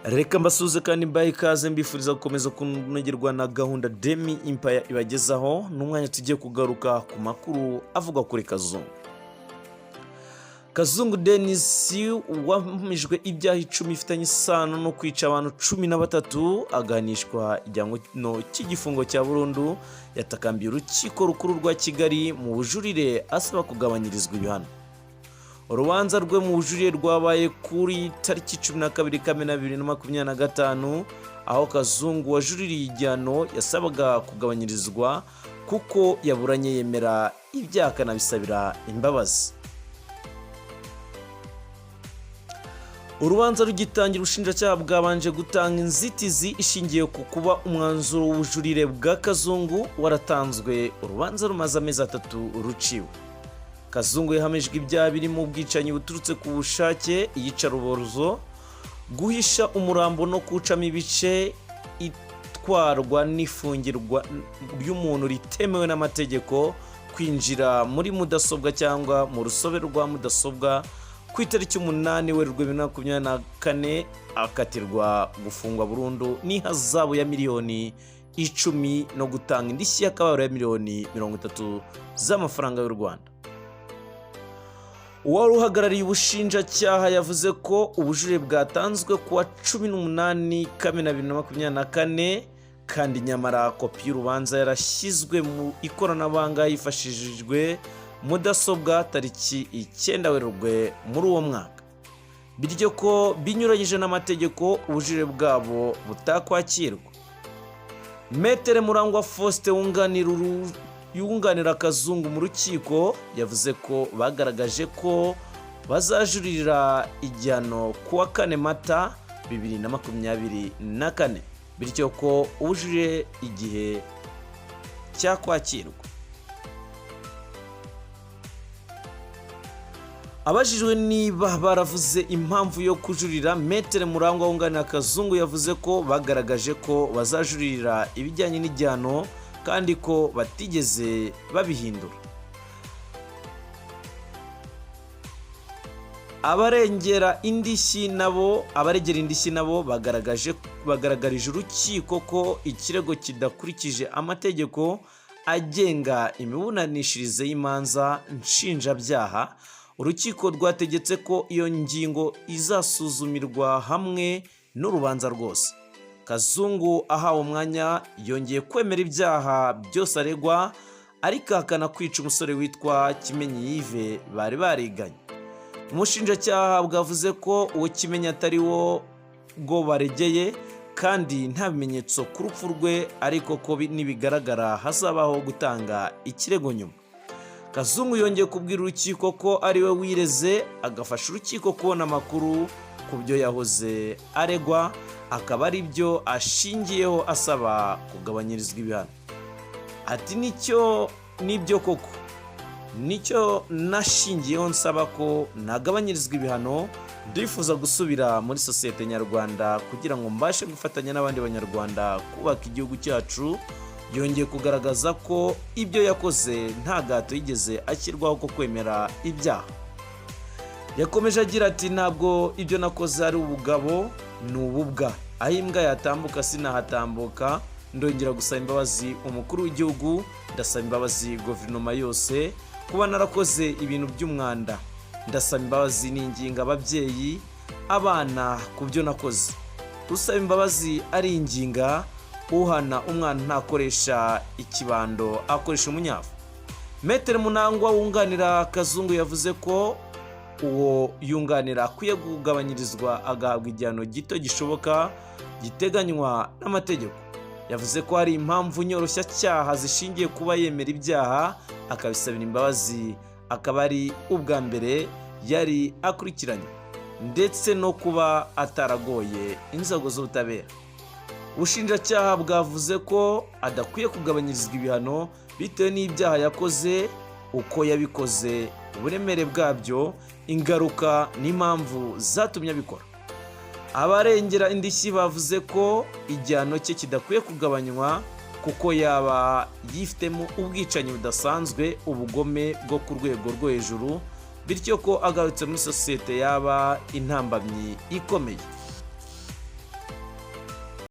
Reka mbasuhuze kandi mbahe ikaze, mbifuriza gukomeza kunogerwa na gahunda Demi Impaya ibagezaho. N'umwanya tugiye kugaruka ku makuru avugwa kuri Kazungu. Kazungu Denis wahamijwe ibyaha 10 bifitanye isano no kwica abantu 13, aganishwa igihano cy'igifungo cya burundu, yatakambiye Urukiko Rukuru rwa Kigali mu bujurire asaba kugabanyirizwa ibihano. Urubanza rwe mu bujurire rwabaye kuri tariki 12 Kamena 2025, aho Kazungu wajuririye igihano yasabaga kugabanyirizwa kuko yaburanye yemera ibyaha akanabisabira imbabazi. Urubanza rugitangira, ubushinjacyaha bwabanje gutanga inzitizi ishingiye ku kuba umwanzuro w'ubujurire bwa Kazungu waratanzwe urubanza rumaze amezi 3 ruciwe. Kazungu yahamijwe ibyaha birimo ubwicanyi buturutse ku bushake, iyicarubozo, guhisha umurambo no kuwucamo ibice, itwarwa n'ifungirwa ry'umuntu ritemewe n'amategeko, kwinjira muri mudasobwa cyangwa mu rusobe rwa mudasobwa. Ku itariki 8 Werurwe 2024 akatirwa gufungwa burundu n'ihazabu ya miliyoni 10 no gutanga indishyi y'akababaro ya miliyoni 30 z'amafaranga y'u Rwanda. Uwari uhagarariye ubushinjacyaha yavuze ko ubujurire bwatanzwe ku wa 18 Kamena 2024, kandi nyamara kopi y'urubanza yarashyizwe mu ikoranabuhanga hifashishijwe mudasobwa tariki 9 Werurwe muri uwo mwaka, bityo ko binyuranyije n'amategeko ubujurire bwabo butakwakirwa. Maître Murangwa Faustin yunganira Kazungu mu rukiko yavuze ko bagaragaje ko bazajuririra igihano ku wa 4 Mata 2024, bityo ko ubujurire igihe cyakwakirwa. Abajijwe niba baravuze impamvu yo kujurira, Maître Murangwa wunganira Kazungu yavuze ko bagaragaje ko bazajuririra ibijyanye n'igihano kandi ko batigeze babihindura. Abaregera indishyi nabo bagaragarije urukiko ko ikirego kidakurikije amategeko agenga imiburanishirize y'imanza nshinjabyaha. Urukiko rwategetse ko iyo ngingo izasuzumirwa hamwe n'urubanza rwose. Kazungu ahawe umwanya yongeye kwemera ibyaha byose aregwa, ariko ahakana kwica umusore witwa Kimenyi Yves bari bariganye. Umushinjacyaha bwavuze ko uwo Kimenyi atari wo bwo baregeye kandi nta bimenyetso ku rupfu rwe, ariko ko nibigaragara hazabaho gutanga ikirego nyuma. Kazungu yongeye kubwira urukiko ko ari we wireze, agafasha urukiko kubona amakuru ku byo yahoze aregwa, akaba ari byo ashingiyeho asaba kugabanyirizwa ibihano. Ati: "Nicyo nibyo koko, nicyo nashingiyeho nsaba ko nagabanyirizwa ibihano. Ndifuza gusubira muri sosiyete nyarwanda kugira ngo mbashe gufatanya n'abandi Banyarwanda kubaka igihugu cyacu." Yongeye kugaragaza ko ibyo yakoze nta gahato yigeze ashyirwaho ko kwemera ibyaha. Yakomeje agira ati: "Ntabwo ibyo nakoze ari ubugabo, ni ububwa. Aho imbwa yatambuka sinahatambuka. Ndongera gusaba imbabazi umukuru w'igihugu, ndasaba imbabazi guverinoma yose kuba narakoze ibintu by'umwanda. Ndasaba imbabazi ninginga ababyeyi, abana ku byo nakoze." Usaba imbabazi aringinga, uhana umwana ntakoresha ikibando, akoresha umunyafu. Maître Murangwa wunganira Kazungu yavuze ko uwo yunganira akwiye kugabanyirizwa, agahabwa igihano gito gishoboka giteganywa n'amategeko. Yavuze ko hari impamvu nyoroshyacyaha zishingiye kuba yemera ibyaha akabisabira imbabazi, akaba ari ubwa mbere yari akurikiranye, ndetse no kuba ataragoye inzego z'ubutabera. Ubushinjacyaha bwavuze ko adakwiye kugabanyirizwa ibihano bitewe n'ibyaha yakoze, uko yabikoze, uburemere bwabyo, ingaruka n'impamvu zatumye abikora. Abarengera indishyi bavuze ko igihano cye kidakwiye kugabanywa kuko yaba yifitemo ubwicanyi budasanzwe, ubugome bwo ku rwego rwo hejuru, bityo ko agarutse muri sosiyete yaba intambamyi ikomeye.